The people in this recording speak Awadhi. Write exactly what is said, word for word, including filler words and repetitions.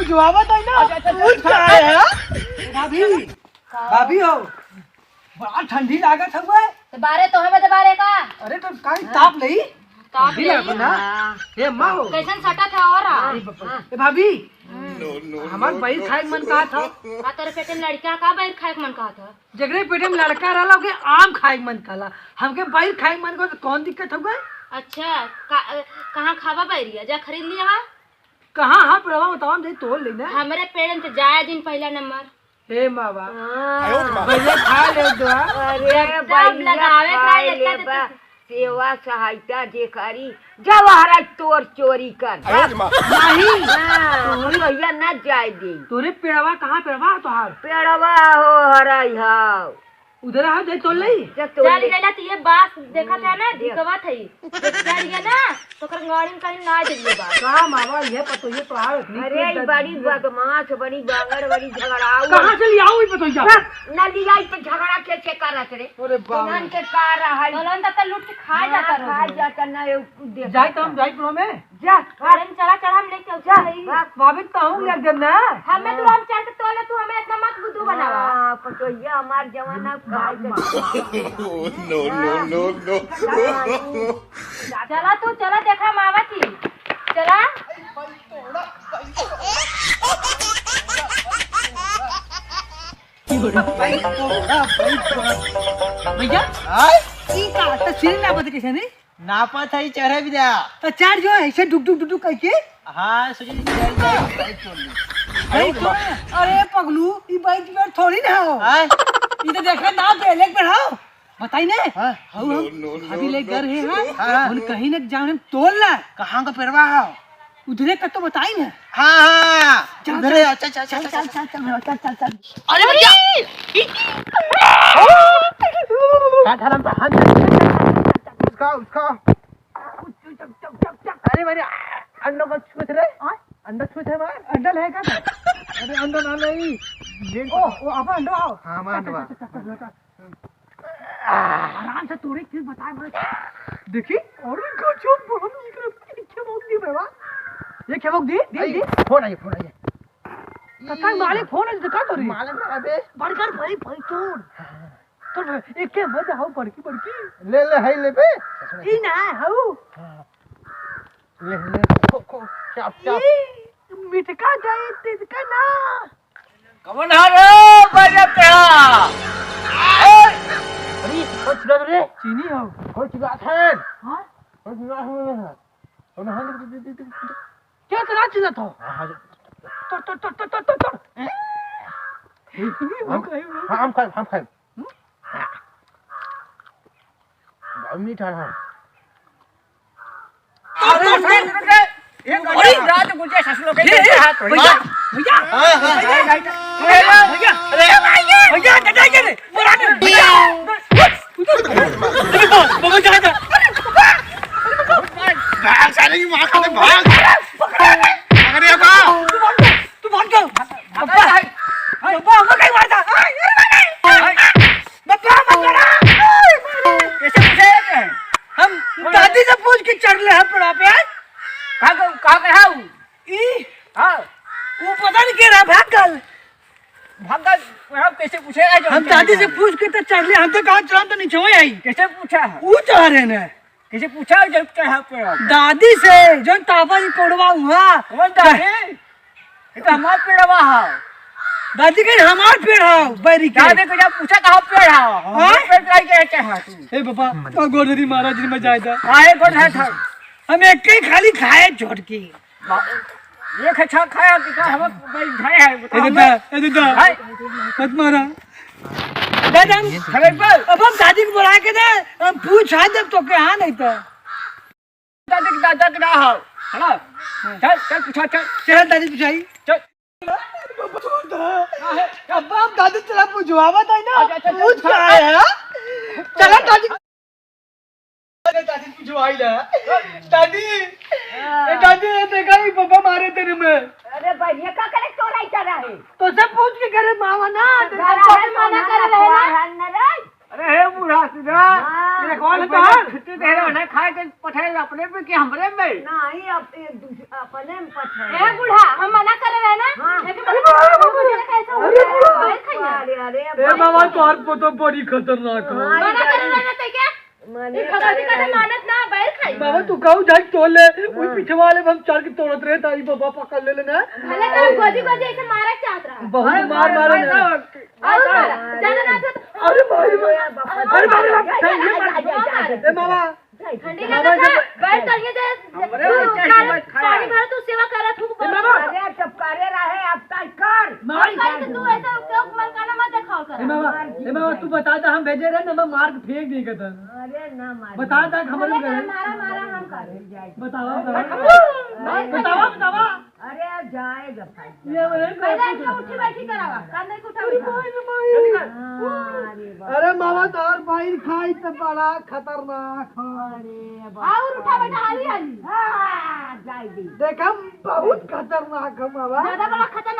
जो आवत है ना, अच्छा, अच्छा, अच्छा, उठ अच्छा। के आए हैं। भाभी, का? भाभी हो, बड़ा ठंडी लागत हउए। तो बारे तो हमें दे बारे का? अरे तो काहे हाँ। ताप लई? ताप ठंडी लई? लागत ना। हाँ। ए माँ हो। कैसन सटा था और? ए बाप रे। ए भाभी, हम्म। हमार बइर खाए के मन कहा था। का तोरे पेटे में लड़का का बइर खाए के मन कहा था? जेकरे पेटे में लड़का रहला, ओके आम खाए के मन कहला। हमके बइर खाए के मन कहा, तो कौन दिक्कत हउए? अच्छा, का, अ, कहाँ खाबा बइरिया? जा खरीद लिया। कहाँ हा पेड़वा बताओ, हम जाई तोड़ लेना। हमरे पेड़न से जाए दिन पहला नंबर। हे मावा। हाँ। भैया खा ले दो। अरे एकदम भैया लगावे खा खाए ले लेता बा। तो सेवा सहायता जे करी, जब हरा तोर चोरी कर। अरे माँ। नहीं। हाँ, भैया ना जाए दे। तोरे पेड़वा कहाँ पेड़वा तोहार? पेड़वा हो हराई हाव। उधर आ, जाई तोड़ लई। जा तोड़ चल ले। गइला त ये बास देखत है ना, देख। धिकवा थई। जब चल गया ना, तो ओकर गाड़ी में कहीं ना जइए बास। का मावा, ये पतोहिए तोहार इतनी अरे, तेज ई बड़ी दर्द। बदमाश, बड़ी बांगड़, बड़ी झगड़ाऊ। कहाँ से लियाऊ ई पतोहिया? ना लियाई तो झगड़ा कैसे करत रे? अरे बाप रे। इन्हन के का रहा है? तोलन तक लूट के खा हाँ, जाता खा रहो। जाता ना, ये देखो। जाई तो हम जाई प्रो में। जा, अरे चला, चला, हम लेके जा, भाई। भाग। भाभी, तहूँ ले देब ना। हमें तू राम चाट के तोले, तू हमें इतना मत बुद्धू बनावा। हाँ, पतोहिया हमार जवाना खाए के। No, no, no, no। चला तू, चला, देखा मावा की। चला। भैया, आय? ई का? त सिर ना बदले से नहीं? नापत है, चढ़े भी दे। तो चढ़ जो, ऐसे डुक डुक डुक डुक करके। हाँ, सोचे कि चढ़ जाए, बाइक छोड़ ली। बाइक छोड़। अरे पगलू, ई बाइक में थोड़ी ना हो। हाँ? ई तो देखा ना, बेलेग बढ़ाओ। बताई ने? हाँ। हऊ हम no, no, भाभी no, ले no। घर है, हाँ? हाँ। उन कहीं न जाने तोड़ ला। कहाँ का पेड़वा है? उधरे का तो बताई ना। हाँ, हाँ, चल, उधरे, चल, अच्छा, अच्छा, अच्छा, चल, अच्छा, चल, अच्छा। चल, चल, चल, चल, चल। अरे भैया! हाथ हराम था, हाथ। उसका, उसका। अरे, अरे, अंडो का छुए थे रे? हाँ? अंडा छुए थे मार? अंडा लेगा क्या? अरे, अंडा ना नहीं। ये ओ, ओ, अब अंडा आओ। हाँ, हमारा चल, अंडा। चल, चल, चल, चल, चल। आराम से तोरे फिर बताए भाई। देखी, अरे गजब, बहुत निकल के खेबोक दी बेवा। ये खेबोक दी, दी, आई, दी। फोन आई, फोन आई। काका, ई मालिक फोन है, दिखा तो रे। मालिक ना बे। बड़कर भाई, भाई चोर। हाँ। तो एक के मत आओ, बड़की, बड़की। ले, ले, हाई ले बे। ई ना, हाउ। हाँ। ले, ले, खो, खो, चाप, चाप। ई मिठका जाए, तिनका ना। कवन ह रे, बजत ह? ए! अरे, कौन चिल्लात रे? चीनी हो। कौन चिल्लात है? हाँ? कौन चिल्लात है? कौन है? क्या चिल्लात हो? हाँ, हाँ। तोड़, तोड़, तोड़। हम, हाँ, हम खाए, हम खाए। हम्म? बहुत मीठा रहा। अरे, अरे, अरे, अरे, ये अरे, रात गुजरे ससुर के ए, ए, हाथ धोई। भैया, भैया, हाँ, हाँ, भैया, हाँ, भैया, हाँ। भैया, अरे, भैया, भैया, भैया, भैया, रे, बोला नहीं, भैया। अरे बाप, बाबा, जा, जा। भाग, साले की माँ खाते, भाग। अरे बाप। तू भाग जा, तू भाग जा। बाबा, बाबा, बाबा, कहीं मारता। बप्पा, मत मारा। कैसे पूछे थे? हम दादी से पूछ के चढ़ ले हम पड़ा पे। कहाँ के, कहाँ के है वो? ई? हाँ। वो पता नहीं के रहा, भाग गल। भाग गल, वो कैसे पूछे है जो हम दादी से पूछ के तो चढ़ ले, हम तो कहाँ चढ़ा तो नीचे हो आई। कैसे पूछा है? वो चढ़ रहे ने। कैसे पूछा जब चढ़ा पे हो? दादी से, जौन तापा जी कोड़वा हुआ। कौन दादी? ये तो हमार पेड़वा है। दादी के हमार पेड़ है, बैरी के। दादी को जब पूछा कहाँ पेड़ है? हाँ? हमार पेड़ का ही कहते हैं तू। ए बाबा, तो गोदरी महाराज जी में जाए था। काहे गोदरी था? हम एक ही खाली खाए छोड़ के। एक अच्छा खाया कि का हम बैठाए हैं, ए दादा, ए दादा, हाय। मत मारा। दादा, हम, अरे बल। अब हम दादी को बुला के दे, हम पूछा जब तो के हाँ नहीं तो। दादी के दादा के ना हो, है ना? चल, चल, पूछा, चल। चल, दादी पूछाई। चल। अब हम दादी चला पूछवावा था ना, अच्छा, अच्छा, पूछ के पूछा। आए हैं। चला दादी। अरे दादी पूछवाई ना। दादी, हाँ। ए दादी, ये देखा, ये पापा मारे तेरे में। अरे भाई, ये का करे तोरा ही कर रहा है? तो सब पूछ के करे मावा ना, तो घर घर आवे मना कर रहे ना। हन रे। अरे हे बूढ़ा सुधा, हाँ। तेरे कौन तू था? पहले छुट्टी दे रहे हो ना, खाए के पठाए अपने पे कि हमरे में? नहीं, अब एक दूसरे अपने में पछड़ ए बूढ़ा, हम मना करे रहे ना। हाँ। लेकिन अरे मना करे, बाबा, बाबा, कैसे हो अरे गया? बाबा। बैर खाई ना। अरे, अरे, ए बाबा, तोहार पोतो बड़ी खतरनाक है। हाँ, मना करे रहे ना, ते क्या? मने ई भगवती करे का रहे। मानत ना, बैर खाई। बाबा, तू कहू जाई तोड़ ले, हाँ। पीछे वाले हम चढ़ के तोड़त रहे, तारी बाबा पकड़ ले लेना। भले तो गोदी गोदी ऐसे मारे चाहत रहा। बहुत अरे मार मारे मारे ना। और मारा, ज्यादा ना तो अरे भाई, अरे बाप रे, अरे बाप रे, बाप, सही है, मार। ए बाबा, ठंडी बाबा, लगा था, जब बैर तलिए जे, हमरे तू ऊंचा काले हिम्मत खड़ा पानी है। भर, तू सेवा करत हूँ, ए बाबा। अरे चुप करे रहे, अब तय कर। मार अब कहीं से तू ऐसा क्यों मलकाना मत दिखाओ कर। ए बाबा, ए बाबा, तू बता दे, हम भेजे रहे ना, मैं मार के फेंक दी कहता। अरे ना मार। बता दे, हम अरे नहीं करे। मारा, मारा, हम कर। बतावा, अरे बतावा। बतावा, बतावा। अरे जाए जब भाई। ये बोले, पहले इनके उठी बैठी करावा, कान नहीं उठा अरे बैठा। भाई रे भाई। हाँ, अरे बाबा। अरे मामा, तोहर बहिन खाई त बड़ा खतरनाक है। अरे बाबा। और उठा बैठा, हाली हाली। हाँ, जाए दी। देखा, बहुत खतरनाक है मामा। ज्यादा बड़ा खतरनाक